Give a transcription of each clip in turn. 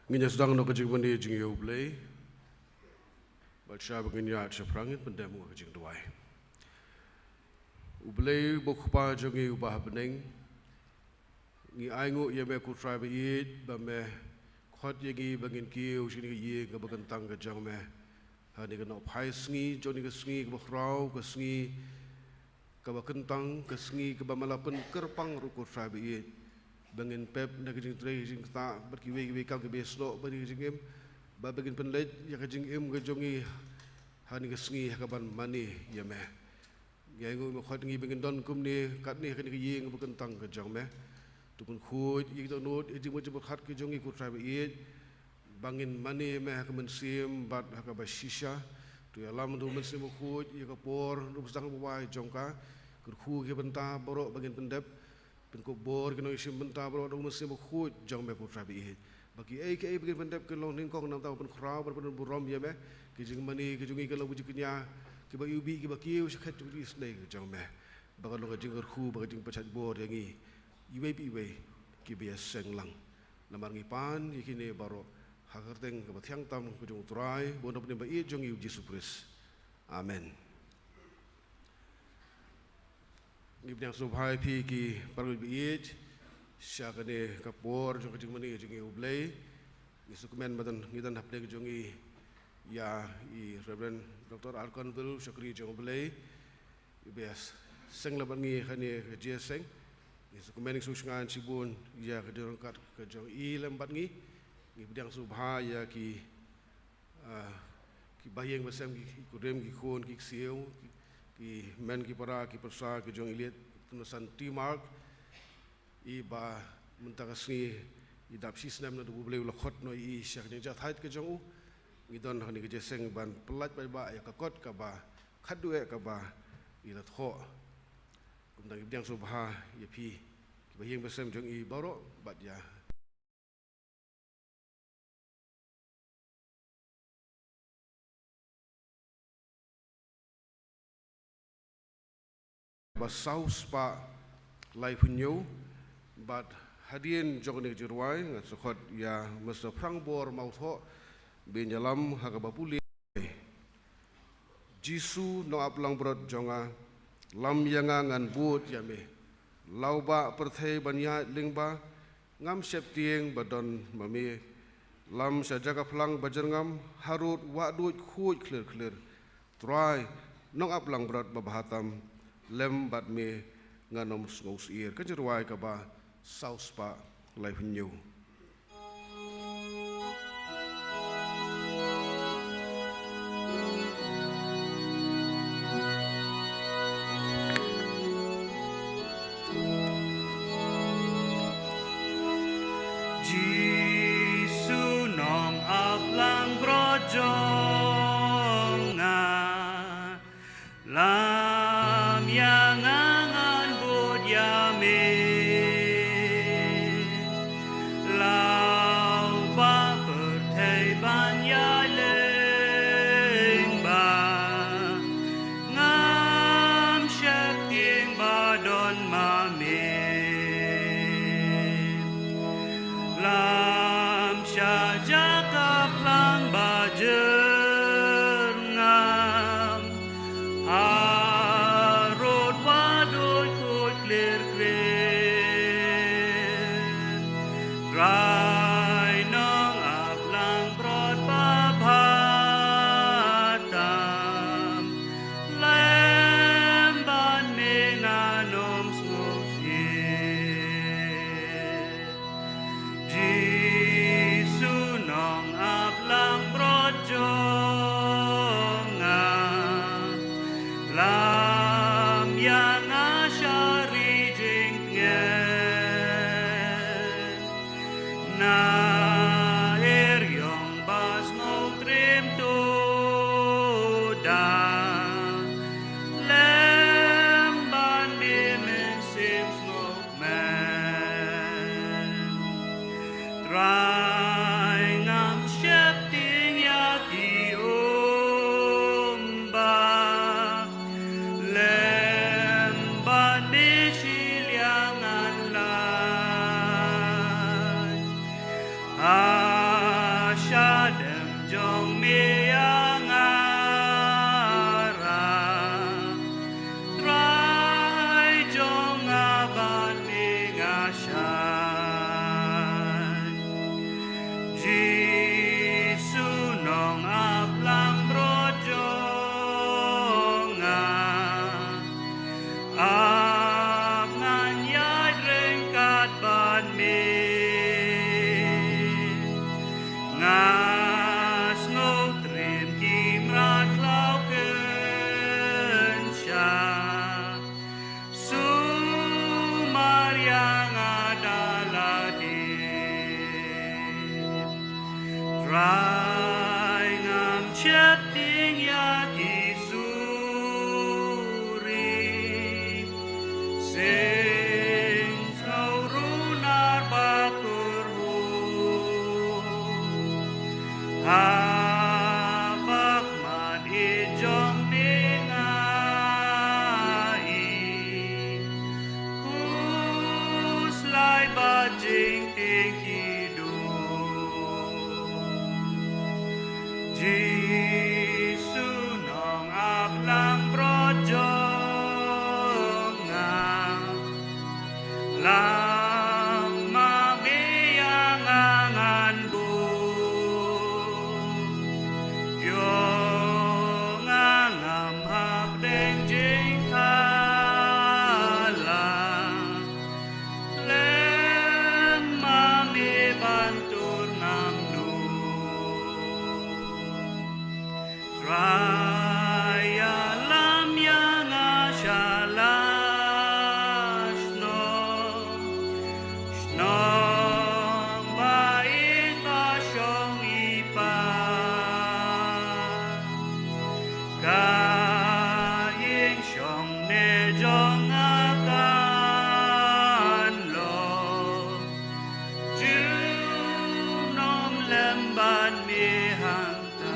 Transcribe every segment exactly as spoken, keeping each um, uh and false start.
Ngin ïa sdang noh ka jingmane jong ngi ïa U Blei. Bad shwa ba ngin ïaid shaphrang, ngin pyndem ha ka jingduwai. U Blei, U Kpa jong ngi uba ha bneng, ngi ainguh ïa me ko Trai ba ïeit, ba me khot ïa ngi ba ngin kiew sha kane ka ïing kaba kyntang ka jong me. Ha kane ka nohphai sngi jong kane ka sngi kaba khraw, ka sngi kaba kyntang, ka sngi kaba me la pynkyrpang ruh ko Trai ba ïeit, ba ngin pep na ka jingtrei jingktah bad kiwei kiwei kam kiba snoh bad ka jingim, ba, ba ngin pynleit ïa ka jingim ka jong ngi ha kane ka sngi ha kaban mane ïa me. Ngi ainguh me khot ngi ba ngin don kumne katne ha kane ka ïing kaba kyntang ka jong me. To pynkhuid ïa ki dohnud, ïa ki jingmut jingpyrkhat ki jong ngi ko Trai ba ïeit, ba ngin mane ïa me ha ka mynsiem bad ha kaba shisha. To ïalam da U Mynsiem Bakhuid ïa ka por, ruh sdang ba wai jong ka. Kyrkhu ki bynta baroh ba ngin pyndep. Pynkup bor ki nongshim bynta baroh da U Mynsiem Bakhuid jong me ko Trai ba ïeit, ba kiei kiei ba ngin pyndep kin long nyngkong na ka bynta ban pynkhraw bad ban pynburom ïa me. Ki jingmane ki jong ngi kin long ki jingkñia kiba iwbih, kiba kiew shakhet jong ka isynei ka jong me. Ba kan long ka jingkyrkhu, ba ka jingpynshait bor ïa ngi iwei pa iwei kiba ïaseng lang. Namar ngi pan ïa kine baroh ha ka kyrteng kaba thiang tam ka jong U Trai bad U Nongpynim ba ïeit jong ngi U Jisu Khrist. Amen. Ngi pdiang sngewbha ïa phi ki paralok ba ïeit sha kane ka por jong ka jingmane jong ngi U Blei. Ngi sngewkmen ba don, ngi don hapdeng jong ngi ïa i Reverend Doctor Arkonville, shakri jong U Blei, iba ïaseng lem bad ngi ha kane ka jingïaseng. Ngi sngewkmen, ngi sngewsyngan shibun ïa ka jingryngkat ka jong i lem bad ngi. Ngi pdiang sngewbha ïa ki, ah, ki bahaïing basem, ki, ki kurim, ki khun, ki ksiew, ki, ki mei, ki para, ki pyrsa ki jong i Elite Tymmen Basan T. Mark, iba mynta ka sngi i dap shi snem naduh ba U Blei u la khot noh ïa i sha ka jingjahthait ka jong u. Ngi don ha kane ka jingïaseng ban pyllait paidbah ïa ka kot kaba khatduh eh kaba i la thoh. Kumta ngi pdiang sngewbha ïa phi ki bahaïing basem jong i baroh bad ïa ba saw spah laiphew hynñiew. Bad hadien jong kane ka jingrwai ngan sa khot ïa Mister Phrang Bor Mawthoh ban ïalam ha kaba pule. Jisu nongap langbrot jong nga, lam ïa nga ngan bud ïa me. Lawbah pyrthei ban ïaid lyngba, ngam sheptieng ba don ma me. Lam sha jaka phlang ba jyrngam, harud wahduid khuid khlir khlir. Trai, nongap langbrot ba bha tam, lem bad me ngan ym sngewsyier. Ka jingrwai kaba saw spah laiphew hynñiew. Jisu nongap langbrot jong nga, lam ïa nga ngan bud ïa me. Lawbah pyrthei ban ïaid lyngba, ngam sheptieng ba don ma me. Lam sha jaka phlang ba jyrngam, harud wahduid khuid khlir khlir. Trai nongap langbrot ba bha tam, lem bad me ngan ym sngewsyier. Jisu nongap langbrot jong nga, lam ïa nga sha ri jingtngen. Ai ngam chet ting ïa ki suri, sing sngewrun ar ba kyrhuh. Ha bak man i jong me nga i, khuslai ba jingtieng ki duh. Jisu nongap langbrot jong nga, lada ma me ïa nga ngan buh. Ïoh nga ngam hapdeng jingthala, khlem ma me ban tur ngam duh. Trai ïalam ïa nga sha la shnong, shnong ba ïeit ba shong i Kpa. Ka ïing shong ne jong nga kan long junom lem bad me hangta.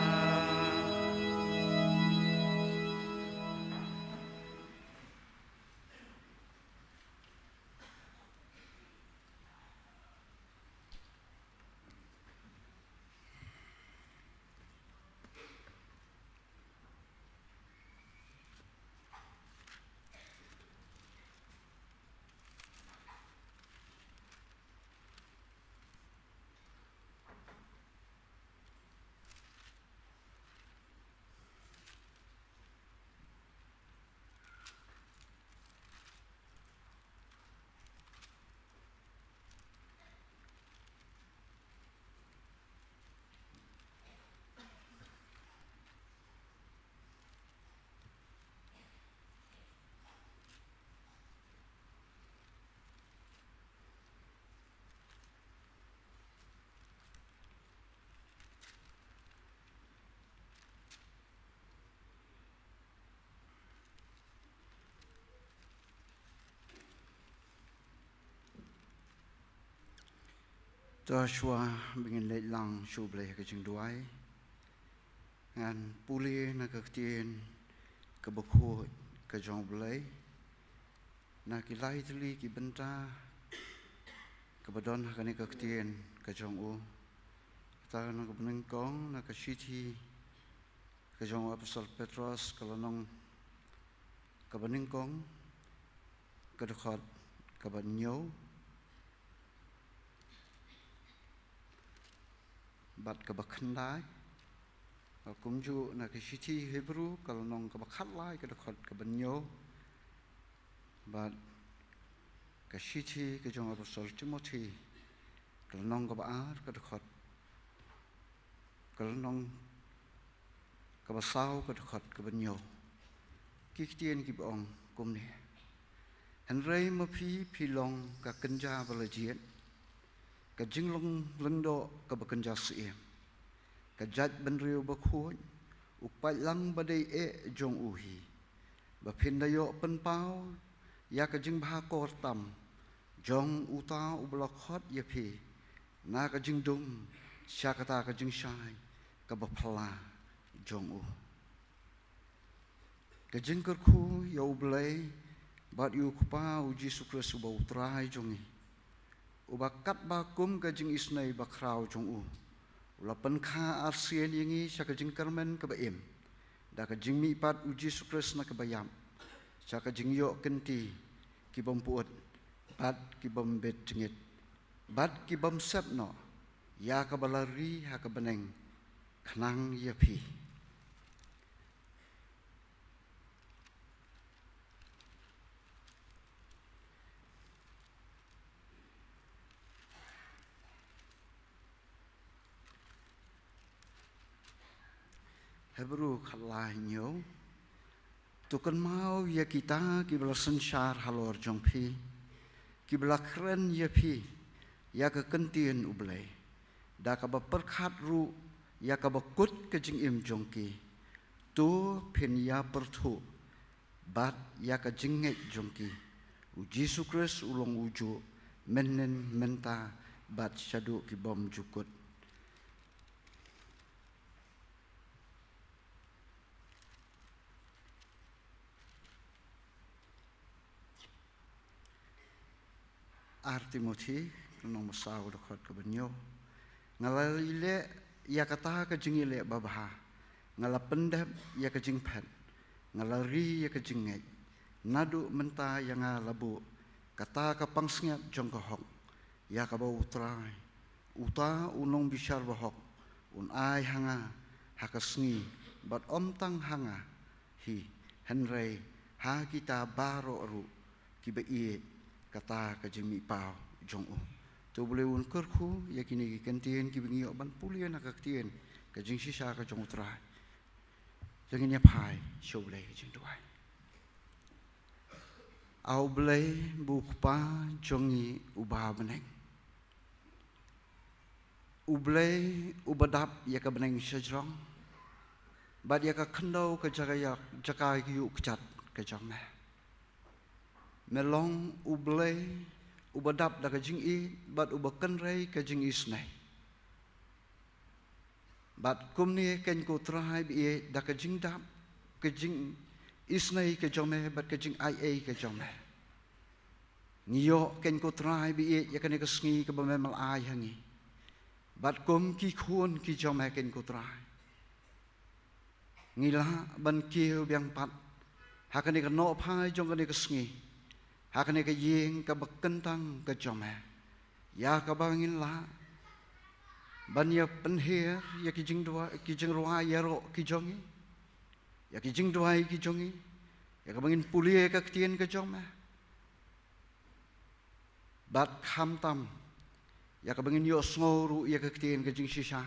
To shuwa ba ngin leit lang sha U Blei ha ka jingduwai, ngan pule na ka ktien kaba khuid ka jong U Blei, na ki lai tylli ki bynta kaba don ha kane ka ktien ka jong u. Kata na kaba nyngkong na ka shithi ka jong u Apostol Petros ka lynnong kaba nyngkong, ka dkhot kaba hynñiew bad kaba khyndai. Kumjuh na ka shithi Hebru ka lynnong kaba khatlai, ka dkhot kaba hynñiew, bad ka shithi ka jong u Apostol Timothi ka lynnong kaba ar, ka dkhot, ka lynnong kaba saw, ka dkhot kaba hynñiew. Ki ktien kiba ong kumne: Hynrei ma phi, phi long ka kynja ba la jied, ka jinglong lyngdoh kaba kynja syiem, ka jaitbynriew bakhuid, u paidlang ba dei eh jong u hi, ba phin da ïoh pynpaw ïa ka jingbha kor tam jong uta uba la khot ïa phi na ka jingdum sha kata ka jingshai kaba phylla jong u. Ka jingkyrkhu ïa U Blei bad ïa U Kpa U Jisu Khrist uba U Trai jong ngi, uba katba kum ka jingisynei bakhraw jong u, u la pynkha arsien ïa ngi sha ka jingkyrmen kaba im da ka jingmihpat U Jisu Khrist na kaba ïap, sha ka jingïoh kynti ki bym pyut bad ki bym bit jingit bad ki bym sep noh ïa kaba la ri ha ka bneng khnang ïa phi. Hebru khatlai, hynñiew. To kynmaw ïa kita kiba la synshar halor jong phi, kiba la kren ïa phi ïa ka ktien U Blei, da kaba pyrkhat ruh ïa kaba kut ka jingim jong ki. To phin ïa pyrthuh bad ïa ka jingngeit jong ki. U Jisu Khrist u long u juh mynhynnin, mynta bad shaduh ki bymjukut. Ar Timothi, ka lynnong ba saw, ka dkhot kaba hynñiew. Nga la ri leh ïa kata ka jingïaleh babha, nga la pyndep ïa ka jingphet, nga la ri ïa ka jingngeit. Naduh mynta ïa nga la buh kata ka pansngiat jong ka hok, ïa kaba U Trai, uta u nongbishar bahok, un ai ha nga ha ka sngi, bad ym tang ha nga hi, hynrei ha kita baroh ruh kiba ïeit kata ka jingmihpaw jong u. To U Blei un kyrkhu ïa kine ki kyntien kiba ngi ïoh ban pule na ka ktien ka jingshisha ka jong U Trai. To ngin ïa phai sha U Blei ka jingduwai. A U Blei ba u Kpa jong ngi uba ha bneng, U Blei uba dap ïa ka bneng shajrong bad ïa ka khyndew ka jaka ïa, jaka ïuh kjat ka jong me. Me long U Blei uba dap da ka jingïeit bad uba kynrei ka jingisynei. Bad kumne keiñ ko Trai ba ïeit, da ka jingdap, ka jingisynei ka jong me bad ka jingaiei ka jong me, ngi ïoh keiñ ko Trai ba ïeit ïa kane ka sngi kaba me la ai ha ngi. Bad kum ki khun ki jong me keiñ ko Trai, ngi lah ban kiew biang pat ha kane ka nohphai jong kane ka sngi, ha kane ka ïing kaba kyntang ka jong me, ïa kaba ngin lah ban ïa pynher ïa ki jingduwai, ki jingrwai ïaroh ki jong ngi, ïa ki jingduwai ki jong ngi, ïa kaba ngin pule ka ktien ka jong me. Bad khamtam ïa kaba ngin ïohsngew ruh ïa ka ktien ka jingshisha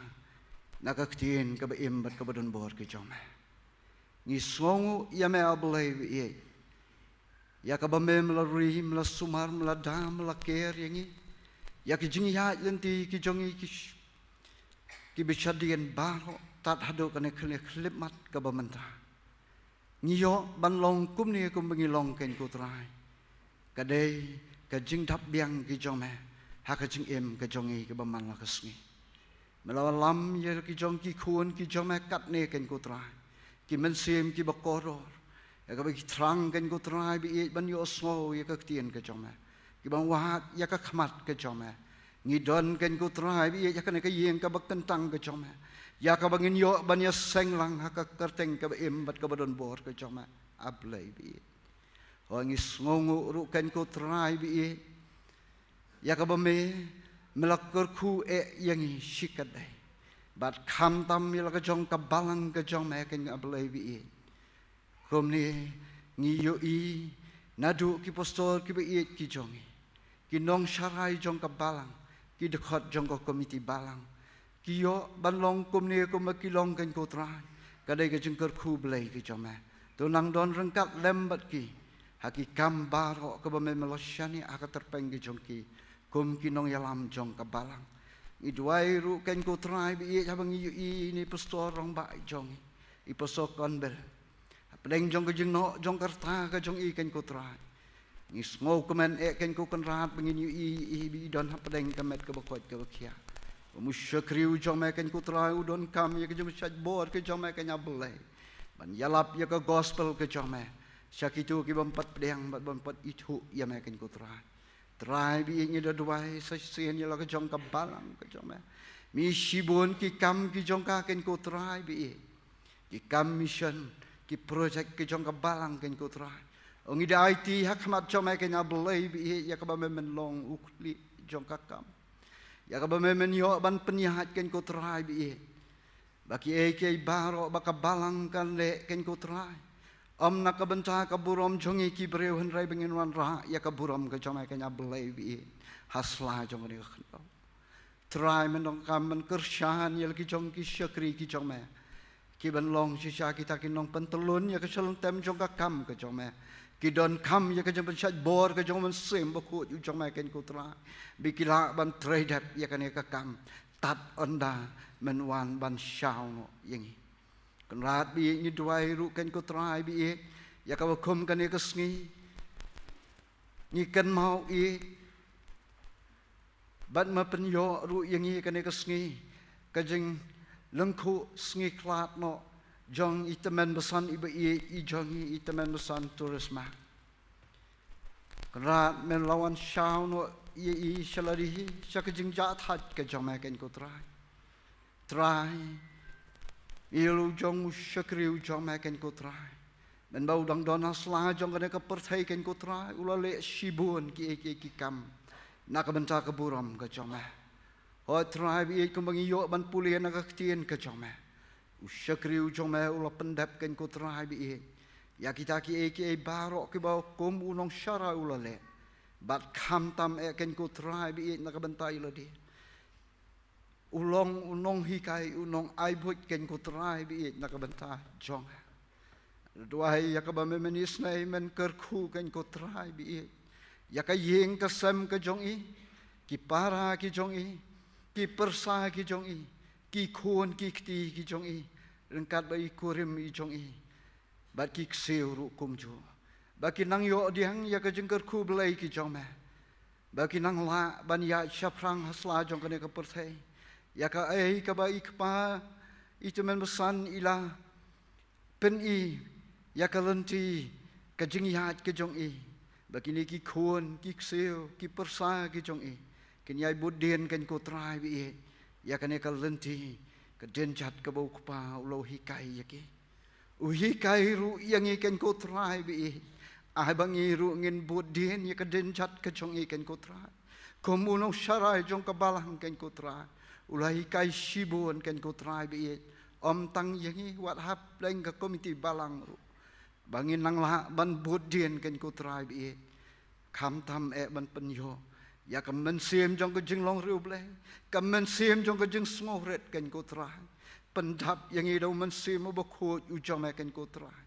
na ka ktien kaba im bad kaba donbor ka jong me. Ngi sngewnguh ïa me, A Blei ba ïeit, ïa kaba me, me la ri, me la sumar, me la da, me la ker ïa ngi, ïa ki jingïaid lynti ki jong ngi ki sh-, kiba shadien baroh tad haduh kane ka khyllipmat kaba mynta. Ngi ïoh ban long kumne kumba ngi long keiñ ko Trai, ka dei ka jingdap biang ki jong me ha ka jingim ka jong ngi kaba man la ka sngi. Me la wallam ïa ki jong ki khun ki jong me katne keiñ ko Trai, ki mynsiem kiba kordor, ïa kaba ki thrang keiñ ko Trai ba ïeit ban ïohsngew ïa ka ktien ka jong me, kiba wad ïa ka khmat ka jong me. Ngi don keiñ ko Trai ba ïeit ïa kane ka ïing kaba kyntang ka jong me, ïa kaba ngin ïoh ban ïaseng lang ha ka kyrteng kaba im bad kaba donbor ka jong me, A Blei ba ïeit. Ho ngi sngewnguh ruh keiñ ko Trai ba ïeit, ïa kaba me, me la kyrkhu eh ïa ngi shikatdei, bad khamtam ïa la ka jong ka balang ka jong me keiñ A Blei ba ïeit. Kumne ngi ïohi naduh ki pastor kiba ïeit ki jong ngi, ki nongsharai jong ka balang, ki dkhot jong ka komiti balang, ki ïoh ban long kumne kumba ki long keiñ ko Trai, ka dei ka jingkyrkhu Blei ka jong me. To nang don ryngkat lem bad ki ha ki kam baroh kaba me, me la shaniah ha ka tyrpeng ka jong ki kum ki nongïalam jong ka balang. Ngi duwai ruh keiñ ko Trai ba ïeit, haba ngi ïohi ine i pastor rangbah jong ngi, i Pastor Conbel, hapdeng jong ka jingnoh jong ka rta ka jong i keiñ ko Trai, ngi sngewkmen eh keiñ ko Kynrad ba ngin ïohi i ba i don hapdeng ka met kaba koit kaba khiah. Ba u shakri u jong me keiñ ko Trai u donkam ïa ka jingpynshait bor ka jong me keiñ A Blei, ban ïalap ïa ka gospel ka jong me sha kito ki bym pat pdiang bad bym pat ithuh ïa me keiñ ko Trai. Trai ba ïeit, ngi da duwai sa shisien ïa la ka jong ka balang ka jong me. Me shibun ki kam ki jong ka keiñ ko Trai ba ïeit, ki kam mission, ki project ki jong ka balang keiñ ko Trai. Ong ngi da aiti ha khmat jong me keiñ A Blei ba ïeit, ïa kaba me men long u khlieh jong ka kam, ïa kaba me men ïoh ban pynïaid keiñ ko Trai ba ïeit, ba kiei kiei baroh ba ka balang kan leh keiñ ko Trai, ym na ka bynta ka burom jong ngi ki briew hynrei ba ngin wanrah ïa ka burom ka jong me keiñ A Blei ba ïeit ha sla jong kane ka khyndew. Trai men donkam ban kyrshan ïa la ki jong ki shakri ki jong me, ki ban long shisha kita ki nongpyntyllun ïa ka shlem tem jong ka kam ka jong me, ki donkam ïa ka jingpynshait bor ka jong u Mynsiem Bakhuid u jong me keiñ ko Trai, ba ki lah ban trei dep ïa kane ka kam. tad ynda men wan ban shaw noh ïa ngi. Kynrad ba ïeit, ngi duwai ruh kein ko Trai ba ïeit, ïa kaba kum kane ka sngi ngi kynmaw ïeit bad ma pynïoh ruh ïa ngi kane ka sngi ka jinglyngkhuh sngi khlad noh jong i tymmen basan iba ïeit i jong ngi, i tymmen basan Turis Mak. Kynrad men la wan shaw noh ïa i sha lade hi sha ka jingjahthait ka jong me kein ko Trai. Trai, i la u jong u shakri u jong me kein ko Trai. Men ba u dang don ha sla jong kane ka pyrthei kein ko Trai, u la leh shibun kiei kiei ki kam na ka bynta ka burom ka jong me. Hooid Trai ba ïeit, kumba ngi ïoh ban pule na ka ktien ka jong me, u shakri u jong me u la pyndep kein ko Trai ba ïeit ïa kita kiei kiei baroh kiba kum u nongsharai u la leh. Bad khamtam eh kein ko Trai ba ïeit na ka bynta i lade, u long u nonghikai, u nongaibud kein ko Trai ba ïeit na ka bynta jong nga. Duwai ïa kaba me men isynei men kyrkhu kein ko Trai ba ïeit ïa ka ïing ka sem ka jong i, ki para ki jong i, ki pyrsa ki jong i, ki khun ki kti ki jong i, ryngkat bad i kurim i jong i, bad ki ksiew ruh kumjuh, ba kin nang ïoh diang ïa ka jingkyrkhu Blei ki jong me, ba kin nang lah ban ïaid shaphrang ha sla jong kane ka pyrthei ïa kaei kaba i kpa i tymmen basan i la pyni ïa ka lynti ka jingïaid ka jong i, ba kine ki khun ki ksiew ki pyrsa ki jong i kin ïai bud dien kein ko Trai ba ïeit ïa kane ka lynti ka dienjat kaba u kpa u la hikai ïa ki. U hikai ruh ïa ngi kein ko Trai ba ïeit, ai ba ngi ruh ngin bud dien ïa ka dienjat ka jong i kein ko Trai. Kum u nongsharai jong ka balang kein ko Trai, u la hikai shibun kein ko Trai ba ïeit, ym tang ïa ngi, wat hapdeng ka komiti balang ruh, ba ngin nang lah ban bud dien kein ko Trai ba ïeit. Khamtam eh ban pynïoh ïa ka mynsiem jong ka jinglong riewblei, ka mynsiem jong ka jingsngewrit kein ko Trai. Pyndap ïa ngi da u Mynsiem Bakhuid u jong me kein ko Trai,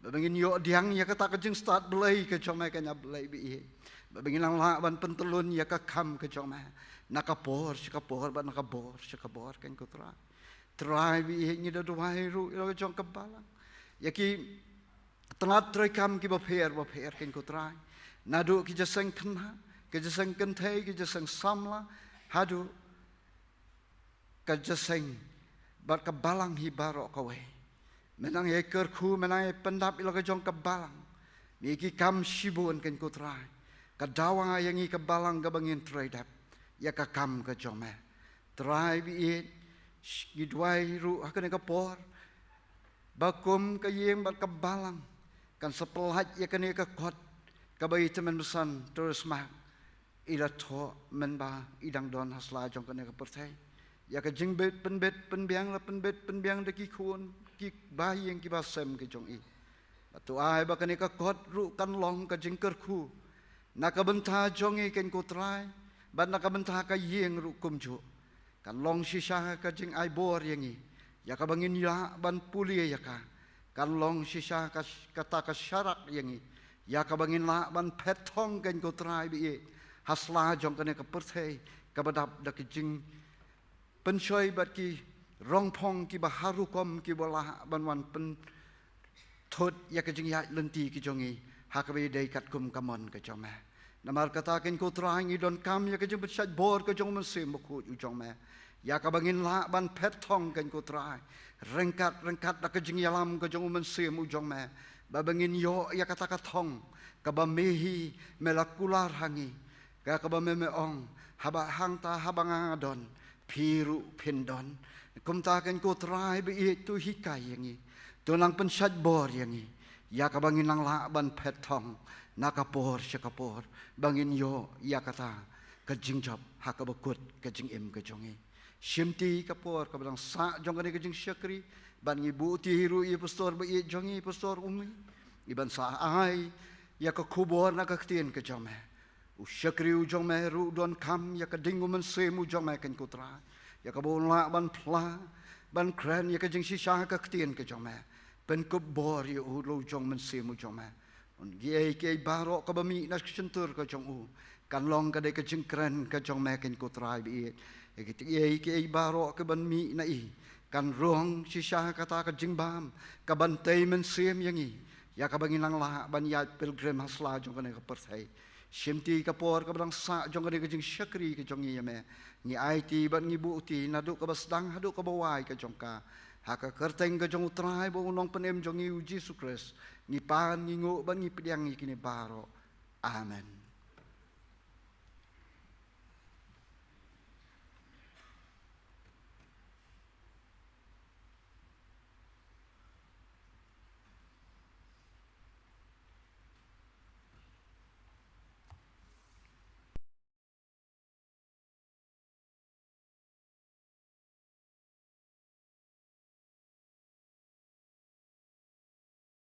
ba ngin ïoh diang ïa kata ka jingstad Blei ka jong me kein a Blei ba ïeit, ba ngin nang lah ban pyntyllun ïa ka kam ka jong me na ka por sha ka por bad na ka bor sha ka bor kein ko Trai. Trai ba ïeit, ngi da duwai ruh ïa la ka jong ka balang, ïa ki tnat treikam kiba pher bapher kein ko Trai, naduh ki jingïaseng khynnah, ki jingïaseng kynthei, ki jingïaseng samla, haduh ka jingïaseng bad ka balang hi baroh kawei. Men nang ïai kyrkhu, men nang ïai pyndap ïa la ka jong ka balang, mih ki kam shibun kein ko Trai. Ka dawa ïa ngi ka balang kaba ngin trei dep ïa ka kam ka jong me. Trai ba ïeit, ngi duwai ruh ha kane ka por ba kum ka ïing bad ka balang kan sa pyllait ïa kane ka kot kaba i tymmen basan Turis Mak i la thoh mynba i dang don ha sla jong kane ka pyrthei. Ïa ka jingbit pynbit pynbiang la pynbit pynbiang da ki khun ki ba ïing ki ba sem ki jong i. Bad to ai ba kane ka kot ruh kan long ka jingkyrkhu na ka bynta jong i kein ko Trai, bad na ka bynta ka ïing ruh kumjuh. Kan long shisha ka jingai bor ïa ngi ïa kaba ngin lah ban pule ïa ka. Kan long shisha ka, kata ka sharak ïa ngi ïa kaba ngin lah ban phet thong kein ko Trai ba ïeit, ha sla jong kane ka pyrthei kaba dap da ki jingpynshoi bad ki rongphong kiba har rukom kiba lah ban wan pyn thut ïa ka jingïaid lynti ka jong i ha kaba i dei katkum ka mon ka jong me. Namar kata kein ko Trai ngi donkam ïa ka jingpynshait bor ka jong u Mynsiem Bakhuid u jong me, ïa kaba ngin lah ban phet thong kein ko Trai, ryngkat ryngkat da ka jingïalam ka jong u Mynsiem u jong me, ba ba ngin ïoh ïa kata ka thong kaba me hi me la kular ha ngi, ka kaba me me ong, haba hangta haba nga nga don, phi ruh phin don. Kumta kein ko Trai ba ïeit, to hikai ïa ngi, to nang pynshait bor ïa ngi ïa kaba ngin nang lah ban phet thong na ka por sha ka por, ba ngin ïoh ïa kata ka jingjop ha kaba kut ka jingim ka jong ngi. Shimti ka por kaba dang sah jong kane ka jingshakri, bad ngi buh ti ruh ïa i pastor ba ïeit jong ngi, Pastor Umi, i ban sa ai ïa ka khubor na ka ktien ka jong me. U shakri u jong me ruh u donkam ïa ka ding u Mynsiem u jong me kein ko Trai, ïa kaba un lah ban phla, ban kren ïa ka jingshisha ka ktien ka jong me. Pynkup bor ïa u la u jong Mynsiem u jong me. Un kiei kiei baroh kaba mih na ka shyntur ka jong u, Kan long ka dei ka jingkren ka jong me, keiñ ko Trai ba ïeit, ïa kiei kiei baroh kiban mih na i. Kan rong shisha kata ka jingbam kaban tei mynsiem ïa ngi, ïa kaba ngin nang lah ban ïaid pilgrim ha sla jong kane ka pyrthei. Shimti ka por kaba dang sah jong kane ka jingshakri ka jong ngi ïa me, ngi aiti bad ngi buhti naduh kaba sdang haduh kaba wai ka jong ka. Ha ka kyrteng ka jong u Trai bad u Nongpynim jong ngi u Jisu Khrist ngi pan, ngi nguh bad ngi pdiang ïa kine baroh. Amen.